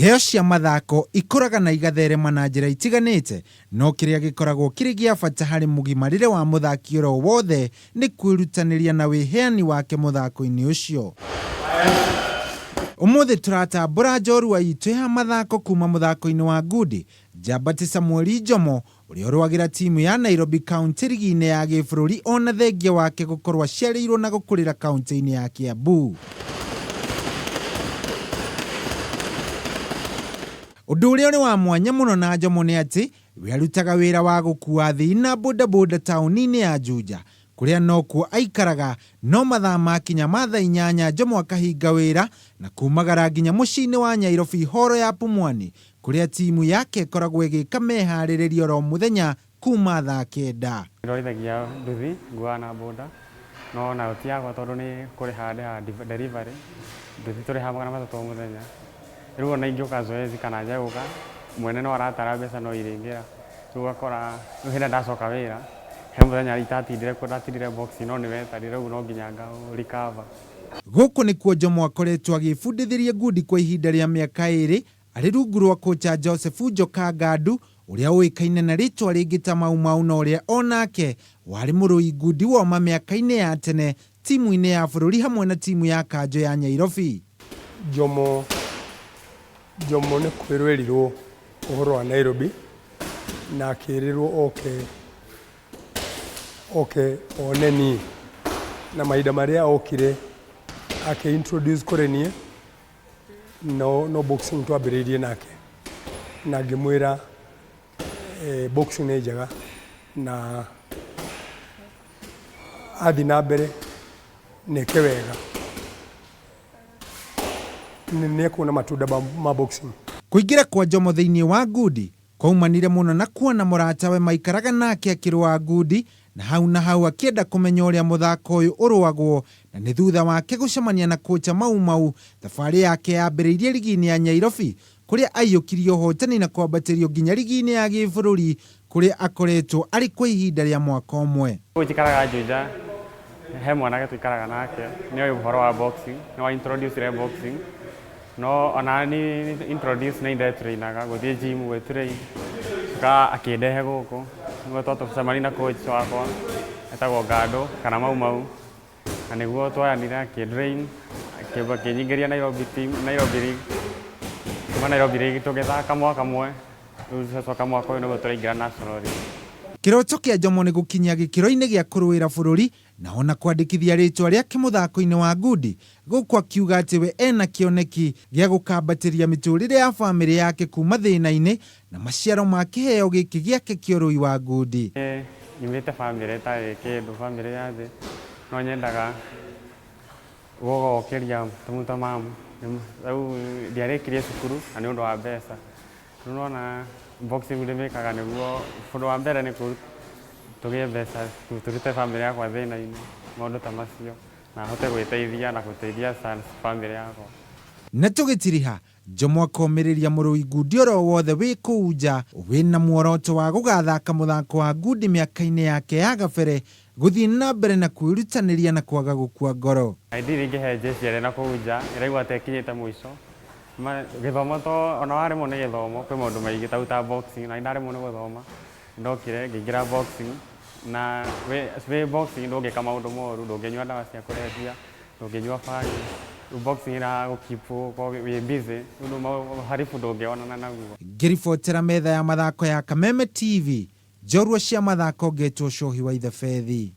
Iheo cia mathako ikũraga na igatherema na njĩra itiganĩte, no kĩrĩa gĩkoragwo kĩrĩ gĩa bata harĩ mũgimarĩre wa mũthaki oro wothe nĩ kwĩrutanĩria na wĩheani wake mũthako-inĩ ũcio. Ũmũthĩ tũratambũra njorua itũ ya mathako kuma mũthako-inĩ wa ngundi, Njamba ti Samueli Njomo ũrĩa ũrũagĩra timu ya Nairobi County rigi-inĩ ya gĩbũrũri ona thengia wake gũkorwo aciarĩirwo na gũkũrĩra kauntĩ-inĩ ya Kiambu. Ũndũ ũrĩa ũrĩ wa mwanya mũno na Njomo nĩ atĩ we arutaga wĩra wa gũkua athii na bodaboda taũni-inĩ ya Juja kũrĩa nokuo aikaraga, no mathaa makinya ma thaa inyanya Njomo akahinga wĩra na kumagara nginya mũciĩ-inĩ wa Nyairobi horo ya Pumwani kũrĩa timu yake ĩkoragwo ĩgĩka meharĩrĩria oro mũthenya kuma thaa kenda. Ndwarithagia nduthi, nguaga na boda, no nayo ti yakwa tondũ nĩ kũrĩha ndĩhaga delivery, nduthi tũrĩhaga 300 o mũthenya. Rĩu ona ingĩũka zoezi kana njage gũka, mwene no aratara mbeca no iraingĩra. Rĩu ũgakora, rĩu hĩndĩ ĩrĩa ndacoka wĩra, he mũthenya itatindire kuo ndatindire box no nĩ wetarire rĩu no nginya nga recover. Gũkũ nĩkuo Njomo akoretwo agĩĩbundithĩria ngundi kwa ihinda rĩa mĩaka ĩrĩ arĩ rungu rwa kũcha Joseph Njoka Ngandu ũrĩa ũĩkaine na rĩtwa rĩngĩ ta Mau Mau na ũrĩa o nake warĩ mũrũi ngundi woma mĩaka-inĩ ya tene timu-inĩ ya bũrũri hamwe na timu ya kanjũ ya Nyairobi. Njomo Njomo nĩ kwĩrwo erirwo ũhoro wa Nairobi na akĩrĩrwo oke oke one niĩ na mahinda marĩa okire akĩ introduce kũrĩ niĩ no, no boxing twambĩrĩirie nake na ngĩmwĩra eh, boxing nĩ njega na athiĩ na mbere na eke wega nĩ ekuona matunda ma, ma boxing. Kũingĩra kwa Njomo thĩinĩ wa ngundi kwaumanire mũno na kuona mũratawe maikaraga nake akĩrũa ngundi na hau na hau akĩenda kũmenya ũrĩa mũthako ũyũ ũrũagwo na nĩ thutha wake gũcemania na kũcha Mau Mau thabarĩ yake yambĩrĩirie rigi-inĩ ya Nyairobi kũrĩa aiyũkirie ũhotani na kwambatĩrio nginya rigi-inĩ ya gĩbũrũri kũrĩa akoretwo arĩ kwa ihinda rĩa mwaka ũmwe. Kũu njikaraga Juja, he mwanake tũikaraga nake, nĩ oĩ ũhoro wa boxing, nĩ wa introduce boxing, no ona ni introduce nĩ ndetrainaga gũthiĩ gym gwĩtrain, coka akĩndehe gũkũ, nĩguo twacemania na coach wakwa etagwo Ngandũ kana Mau Mau, na nĩguo twayanire akĩndrain, akĩnyingĩria Nairobi team, Nairobi League, kuma Nairobi League tũgĩthaka mwaka ũmwe, rĩu twacoka mwaka ũyũ nĩguo tũraingĩra National League. Kĩroto kĩa Njomo nĩ gũkinyia gĩkĩro-inĩ gĩa kũrũĩra bũrũri na ona kwandĩkithia rĩtwa rĩake mũthako-inĩ wa ngundi, gũkũ akiuga atĩ we ena kĩoneki gĩa gũkambatĩria mĩtũrĩre ya bamĩrĩ yake kuma thĩna-inĩ na maciaro ma kĩheo gĩkĩ gĩake kĩa ũrũi wa ngundi. Nyumĩte bamĩrĩ ĩtarĩ kĩndũ, bamĩrĩ ya thĩ, no nyendaga gũgokĩria ta mamu, rĩu ndiarĩkirie cukuru na nĩ ũndũ wa mbeca. Rĩu nĩwona boxing ndĩmĩkaga nĩguo ũndũ wa mbere nĩ tũgĩe mbeca tũrute bamĩrĩ yakwa thĩna-inĩ, maũndũ ta macio, na hote gwĩteithia na gũteithia bamĩrĩ yakwa. Na tũgĩtiriha, Njomo akomĩrĩria mũrũi ngundi oro wothe wĩ kũu nja wĩna muoroto wa gũgathaka mũthako wa ngundi mĩaka-inĩ yake ya gabere gũthiĩ na mbere na kwĩrutanĩria na kwaga gũkua ngoro. Idea iria ingĩhe jeshi ĩrĩa na kũu nja ĩraigua ta ĩkinyĩte mũico, gĩthomo to ona waremwo nĩ gĩthomo kwĩ maũndũ maingĩ ta rĩu ta boxing, na ndaremwo nĩ gũthoma nĩndokire ngĩingĩra boxing na wĩ boxing ndũngĩka maũndũ moru, ndũngĩnyua ndawa cia kũrebia, ndũngĩnyua bangi, rĩu boxing ĩra keep ũkorwo wĩ busy rĩu ũharibu ndũngĩonana naguo. Ngĩribotera metha ya mathako ya Kameme TV, njorua cia mathako ngetwo Cohi wa Ithebethi.